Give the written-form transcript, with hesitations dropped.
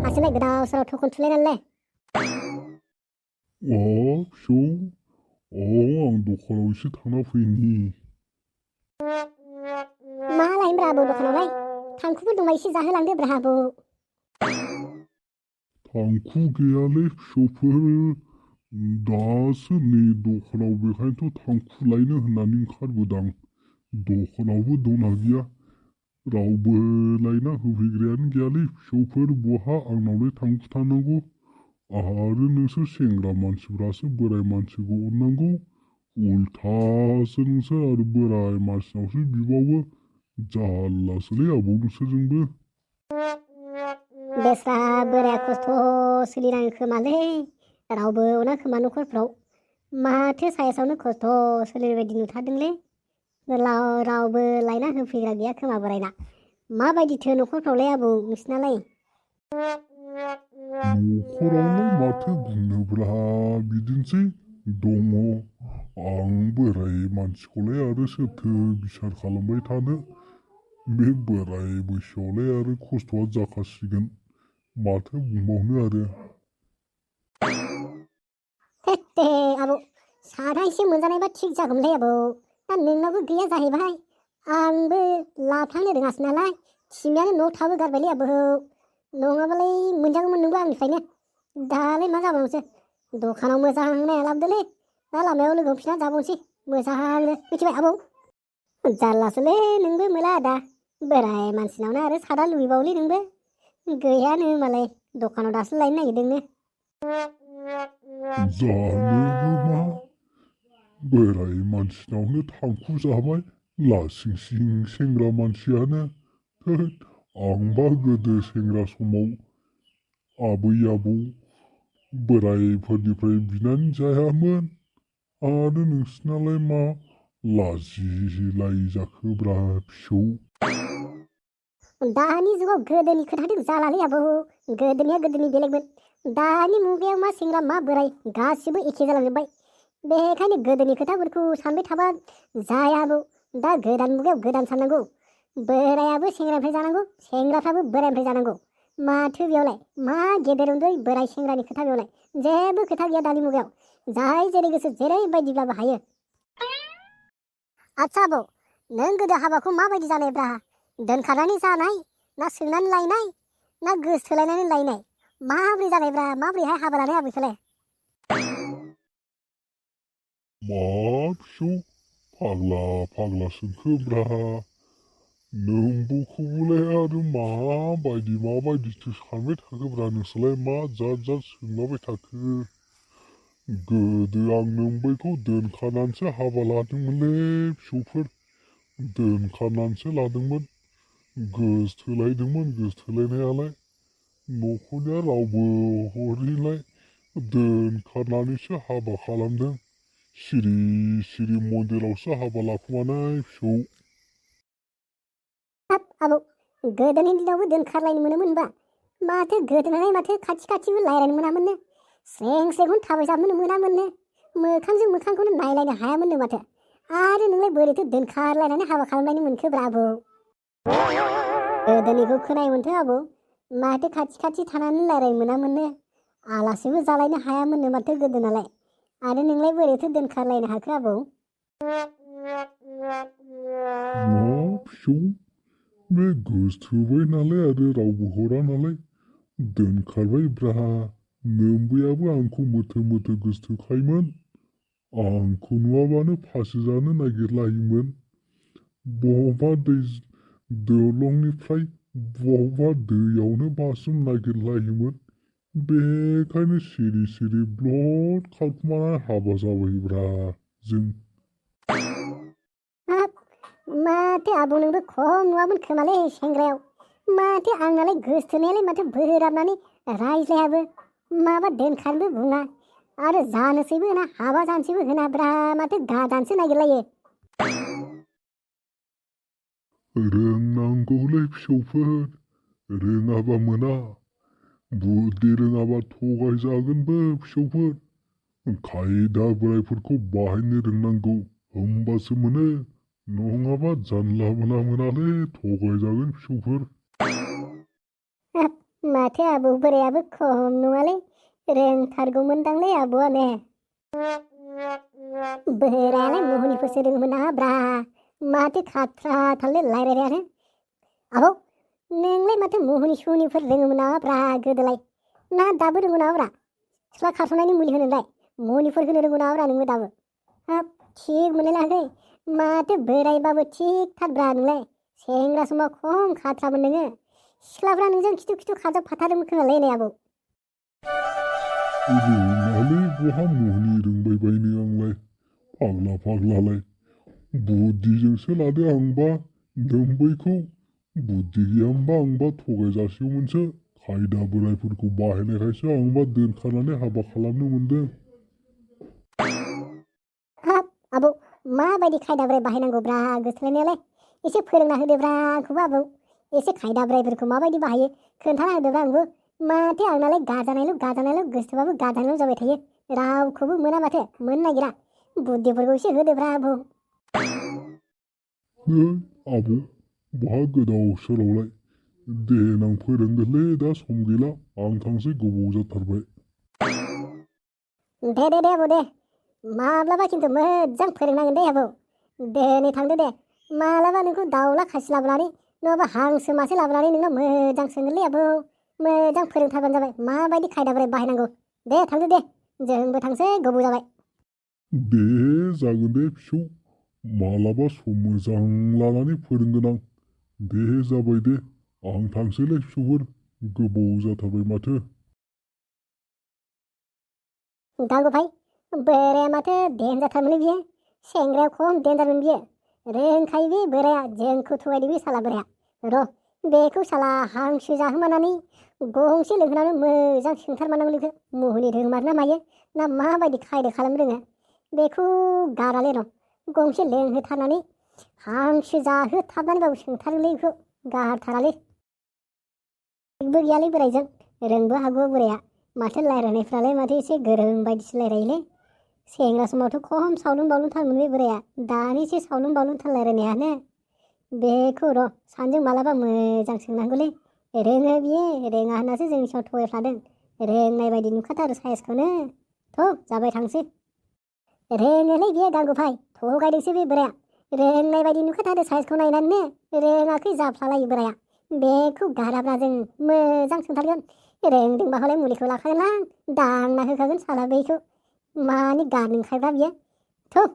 मासोलाय गोदाव सोराव थखन थुलायनानैलाय फिसौ आं दखानाव एसे थांना फैनि मा लायनो ब्रा आबौ दखानावलाय थांखुफोर दंबा एसे जाहोलांदो ब्रा आबौ थांखु गैयालै फिसौफोर दासो नै दखानाव बेखायनोथ' थांखु लायनो होननानै ओंखारबोदां दखानावबो दंना गैया रावबो लायना होफैग्रायानो गैयालै फिसौफोर बहा आंनावलाय थांखु थानांगौ आरो नोंसोर सेंग्रा मानसिफ्रासो बोराय मानसिखौ अननांगौ उल्थासो नोंसोर आरो बोराय मानसिनावसो बिबावो जारलासोलै आबौ नोंसोरजोंबो बेस्रा बोराया खस्थ' सोलिनाङो खोमालै रावबो अना खोमा न'खरफ्राव माथो सायासावनो खस्थ' सोलिनाय बायदि नुथारदोंलै रावबो लायना होफैग्रा गैया खोमा बोरायना माबायदिथो न'खरफ्रावलाय आबौ नोंसिनालाय न'खरावलाय माथो बुंनोब्रा बिदिनोसै दङ आं बोराय मानसिखौलाय आरो सोरथो बिसार खालामबाय थानो बे बोराय बैसोआवलाय आरो खस्थ'आ जाखासिगोन माथो बुंबावनो आरो दे आबौ सादा एसे मोनजानायबा थिग जागौमोनलै आबौ दा नोंनावबो गैया जाहैबाय आंबो लाफ्लांनो रोङासै नालाय थिमियानो न'आव थाबो गारबायलै आबौ नङाबालाय मोनजागौमोन नोंबो आंनिफ्रायनो दालाय मा जाबावनोसै दखानाव मोजां नाया लाबोदोलै दा लामायाव लोगो हमफिनना जाबावनोसै मोजांनो मिथिबाय आबौ जारलासोलै नोंबो मोला दा बोराय मानसिनावनो आरो सादा लुबैबावलै नोंबो गैयानो मालाय दखानाव दासो लायनो नागिरदोंनो जानोबो मा बोराय मानसिनावनो थांखु जाबाय लासिंसिं सेंग्रा मानसियानो आंबा गोदो सेंग्रा समाव आबै आबौ बोरायफोरनिफ्राय बिनानै जायामोन आरो नोंसिनालाय मा लाजिलाय जाखोब्रा फिसौ दानि जुगाव गोदोनि खोथादों जालालै आबौ गोदोनिया गोदोनि बेलेगमोन दानि मुगायाव मा सेंग्रा मा बोराय गासिबो एखे जालांजोब्बाय बेखायनो गोदोनि खोथाफोरखौ सानबाय थाबा जाया आबौ दा गोदान मुगायाव गोदान साननांगौ बोरायाबो सेंग्रानिफ्राय जानांगौ सेंग्राफ्राबो बोरायनिफ्राय जानांगौ माथो बेयावलाय मा गेदेर उन्दै बोराय सेंग्रानि खोथा बेयावलाय जेबो खोथा गैया दानि मुगायाव जाय जेरै गोसो जेरैबायदिब्लाबो हायो आच्छा आबौ नों गोदो हाबाखौ माबायदि जानायब्रा दोनखानानै जानाय ना सोंनानै लायनाय ना गोसथोलायनानै लायनाय माब्रै जानायब्रा माब्रैहाय हाबा लानाय आबैखौलाय मा फिसौ फाग्ला सोंखोब्रा नोंबोखौलाय आरो माबायदिथो सानबाय थाखोब्रा नोंसोरलाय मा जात सोंलाबाय थाखो गोदो आं नोंबैखौ दोनखानानैसो हाबा लादोंमोनलै फिसौफोर दोनखानानैसो लादोंमोन गोसथोलायनायालाय न'खरनिया रावबो हरिलाय दोनखानानैसो हाबा खालामदों सिरि मन्दिरावसो हाबा लाखुमानाय फिसौ हाब आबौ गोदोनि दिनावबो दोनखारलायनो मोनोमोनबा माथो गोदोनालाय माथो खाथिबो रायलायनो मोनामोननो स्रेंखौनो थाबायजाबनो मोनामोननो मोखांजों मोखांखौनो नायलायनो हायामोननो माथो आरो नोंलाय बोरैथो दोनखारलायनानै हाबा खालामलायनो मोनखोब्रा आबौ गोदोनिखौ खोनायोमोनथ' आबौ माथो खाथि थानानै रायलायनो मोनामोननो आलासिबो जालायनो हायामोननो माथो गोदोनालाय आरो नोंलाय बोरैथो दोनखारलायनो हाखो आबौ मा फिसौ बे गोसथोबाय नालाय आरो रावबो हरा नालाय दोनखारबायब्रा नोम्बैयाबो आंखौ मोथो गोसथोखायमोन आंखौ नुवाबानो फासि जानो नागिरलायोमोन बबावबा दलंनिफ्राय बबावबा दैयावनो बासोम नागिरलायोमोन बेखायनो सिरि ब्लद खारखुमाना हाबा जाबायब्रा जों माथो आबौ नोंबो खम नुवामोन खोमालै सेंग्रायाव माथो आंनालाय गोसथोनायालाय माथो बोराबनानै रायज्लायाबो माबा दोनखानोबो बुङा आरो जानोसैबो होना हाबा जानोसैबो होनाब्रा माथो गादानसो नागिरलायो रोंनांगौलै फिसौफोर रोङाबा मोना बुद्धि रोङाबा थगायजागोनबो फिसौफोर खायदा बोरायफोरखौ बाहायनो रोंनांगौ होमबासो मोनो नङाबा जानला मोनालै थगायजागोन फिसौफोर माथो आबौ बोरायाबो खम नङालै रोंथारगौमोनदांलै आबौआनो बोरायालाय मुहुनिफोरसो रोङोमोन नामाब्रा माथो खाथ्राथारलै रायलायनायानो आबौ नोंलाय माथो मुहुनि सुहुनिफोर रोङोमोन नामाब्रा गोदोलाय ना दाबो रोङो नामाब्रा सिख्ला खारस'नायनि मुलि होनोलाय मुलिफोर होनो रोङो नामाब्रा नोंबो दाबो हाब थिग मोनलायलाङाखै माथो बोरायबाबो थिग थारब्रा नोंलाय सेंग्रा समाव खम खाथ्रामोन नोङो सिख्लाफ्रा नोंजों खिथु खिथु खारजाबफाथारोमोन खोनालायनाय आबौ रोङालै बहा मुहुनि रोंबाय बायनो आंलाय फाग्लालाय बुद्धिजोंसो लादो आंबा नोम्बैखौ बुद्धि गैयामोनबा आंबा थगायजासिगौमोनसो खायदा बोरायफोरखौ बाहायनायखायसो आंबा दोनखानानै हाबा खालामनो मोनदों हाब आबौ माबायदि खायदा बोराय बाहायनांगौब्रा गोसोलायनायालाय एसे फोरोंना होदोब्रा आंखौबो आबौ एसे खायदा बोरायफोरखौ माबायदि बाहायो खोन्थाना होदोब्रा आंबो माथो आंनालाय गाजानायल' गोसोबाबो गाजानायल' जाबाय थायो रावखौबो मोना माथो मोननो नागिरा बुद्धिफोरखौ एसे होदोब्रा आबौ आबौ बहा गोदाव सोरावलाय देनां फोरोंगोनलै दा सम गैला आं थांसै गोबाव जाथारबाय दे आबौ दे माब्लाबा खिन्थु मोजां फोरोंनांगोन दे आबौ दे थांदो दे मालाबा नोंखौ दाउला खासि लाबोनानै नङाबा हांसो मासे लाबोनानै नोंनाव मोजां सोंगोनलै आबौ मोजां फोरोंथारबानो जाबाय माबायदि खायदा बोराय बाहायनांगौ दे थांदो दे जोंबो थांसै गोबाव जाबाय दे जागोन दे फिसौ मालाबा सम मोजां लानानै फोरोंगोन आं दे जाबाय दे आं थांसैलै फिसौफोर गोबाव जाथारबाय माथो गांगौ भाई बोराया माथो देनजारथारमोनलै बियो सेंग्रायाव खम देनजारमोन बियो रोंखायो बे बोराया जोंखौ थगायदों बे साला बोराया र' बेखौ साला हांसो जाहोमानानै गंसे लोंहोनानै मोजां सोंथारमानांगौ बेखौ मुहुनि रोंमारना मायो ना माबायदि खायदा खालामनो रोङो बेखौ गारालै र' गंसे लोंहोथारनानै हांसो जाहोथारनानैबाबो सोंथारोलै बेखौ गारथारालै थिगबो गैयालै बोरायजों रोंबो हागौ बोराया माथो रायलायनायफ्रालाय माथो एसे गोरों बायदिसो रायलायोलै सेंग्रा समावथ' खम सावलुन बावलुनथारमोन बे बोराया दानिसो सावलुन बावलुनथार रायलायनायानो बेखौ र' सानैजों मालाबा मोजां सोंनांगौलै रोङो बियो रोङा होननासो जोंनि सायाव थगायफ्लादों रोंनाय बायदि नुखाथारो साइसखौनो थ' जाबाय थांसै रोङोलै बियो गांगौ भाई थगायदोंसो बे बोराया रोंनाय बायदि नुखाथारो साइसखौ नायनानैनो रोङाखै जाफ्लालायो बोराया बेखौ गाराब्रा जों मोजां सोंथारगोन रोंदोंबा हले मुलिखौ लाखागोन आं दांना होखागोन साला बेखौ मानि गारनो ओंखारग्रा बियो थ'